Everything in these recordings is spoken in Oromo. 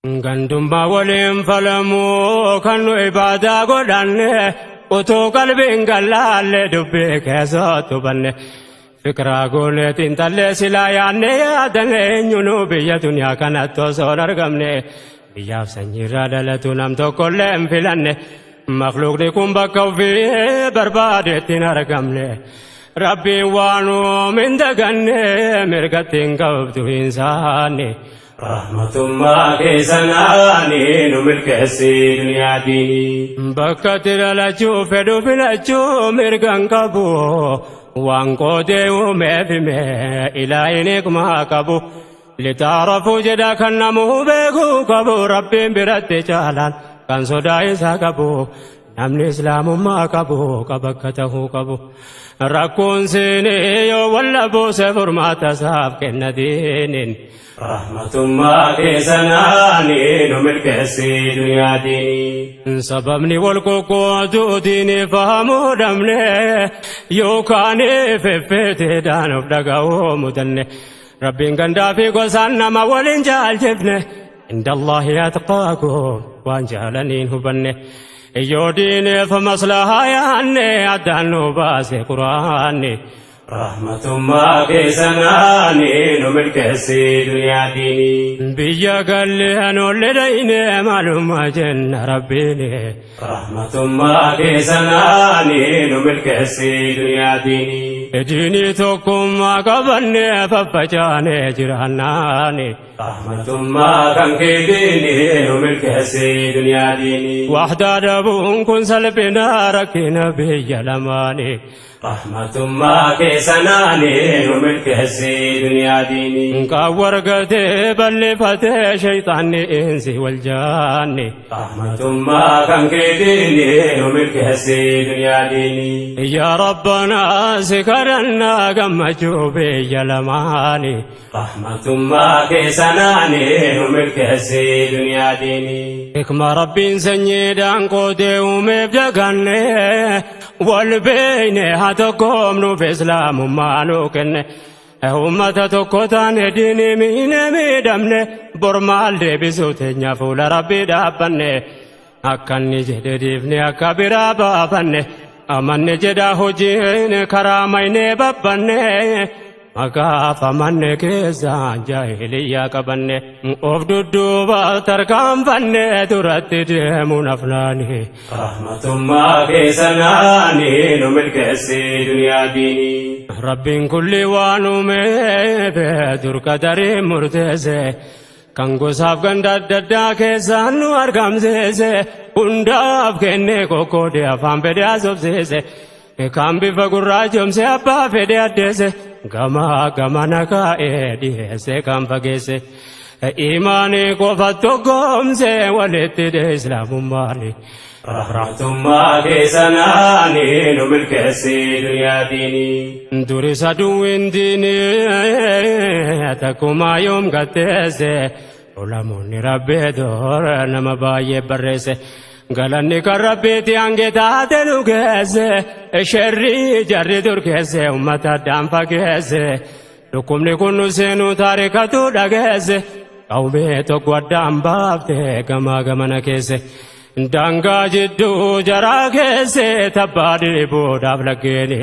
Gandummaa waliin falamuu kan nu ibaadaa godhanne, utuu qalbiin gallaalle dubbii keessatti hubanne, fikiraa gooneetiin tallee silaa yaadne yaadanne, eenyunuu biyya duniyaa kanatti osoo hin argamne, biyyaaf sanyiirraa dhalatu nam tokkollee hin filanne. Makluuqni kun bakka ofii barbaadetti hin argamne. Rabbiin waan uume hin daganne, mirgatti hin qabdu hin saanne. Rahmatummaa keessanaani nu milkeessi duniyaa diinii. Bakka itti dhalachuu fedhu filachuu mirga hin qabu. Waan qoodee uumeef hime ilaahin hikmaa qabu. Litaarafuu jedha kan namuu beekuu qabu, Rabbiin biratti caalaan kan sodaa isaa qabu. Namni islaamummaa qabu qaba akka tahuu qabu. Rakkoon seenee yoo walla buuse furmaata isaaf kenna diiniin. Rahmatummaa keessanaani nu milkeessi duniyaa diinii. Sababni wal qoqqooduu diinii fahamuu dhabne, yookaan feffeeteedhaan of dhaga'uu mudanne. Rabbiin gandaa fi gosaan nama waliin jaalchifne. Indallahi atqaakum waan jaalaniin hubanne. Yoo diineef maslahaa yaanne addaan nu baase Quraanni. Rahmatummaa keessanaani nu milkeessi duniyaa diinii. Biyya galle anolle dhayne maalummaa jenna Rabbiini. Rahmatummaa keessanaani nu milkeessi duniyaa diinii. Diinii tokkummaa qabanne faffacaane jiraannaani. Rahmatummaa kan keetiini nu milkeessi duniyaa diinii. Wahdaa dhabuun kun salphina rakkina biyya lamaani. Rahmatummaa keessanaani nu milkeessi duniyaa diinii. Qaawwa argatee bal'ifatee shayxaanni insi wal jaanni. Rahmatummaa kan keetiini nu milkeessi duniyaa diinii. Yaa Rabbanaa, si kadhannaa gammachuu biyya lamaani. Rahmatummaa keessanaani nu milkeessi duniyaa diinii. Hikma Rabbiin sanyiidhaan qoodee uumeef daganne, wal beeyne haa tokkoomnuuf islaamummaa nuu kenne. Uummata tokko taane diinii miine miidhamne, bor maal deebisuu teenya fuula Rabbii dhaabbanne? Akka inni jedhe dhiifne akka biraa baafanne, amanne jedha hojiin karaa maynee babbanne, maqaaf amanne keessaan jaahiliyyaa qabanne, of dudduuba tarkaanfanne duratti deemuun afnaani. Rahmatummaa keessanaani nu milkeessi duniyaa diinii. Rabbiin kulli waan uumeef dur qadarii murteesse, kan gosaaf ganda adda addaa keessaan nu argamsiise, hundaaf kennee qoqqoodee afaan fedhe haasofsiise, kan bifa gurraachomse abbaa fedhe addeesse, gama gamana kaa'ee dhiyeesse kan fageesse, imaanii qofa tokkoomse walitti dhe islaamummaani. Rahmatummaa keessanaani nu milkeessi duniyaa diinii. Durisa aduwwiin diinii takkumaa yoom gatteesse, ulamoonni Rabbii dura nama baay'ee barreesse. Galanni kan Rabbiiti hange taate nu geesse, sherrii jarri dur keesse ummata addaan fageesse. Dhukkubni kun nu seenuu taarikatu dhageesse, qawmee tokko addaan baafte gamaa gamana keesse. Daangaa jidduu jaraa keesse tabbaa dhiibuudhaaf laggeeni.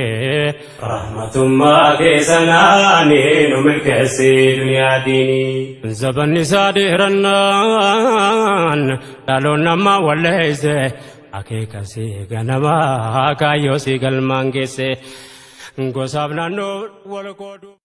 Rahmatummaa keessanaani nu milkeessi duniyaa diinii. Zabanni isaa dheerannaan dhaloon ammaa walleesse, akeekasii ganamaa kaayyoo si galmaan geesse, gosaaf naannoo wal qooduu.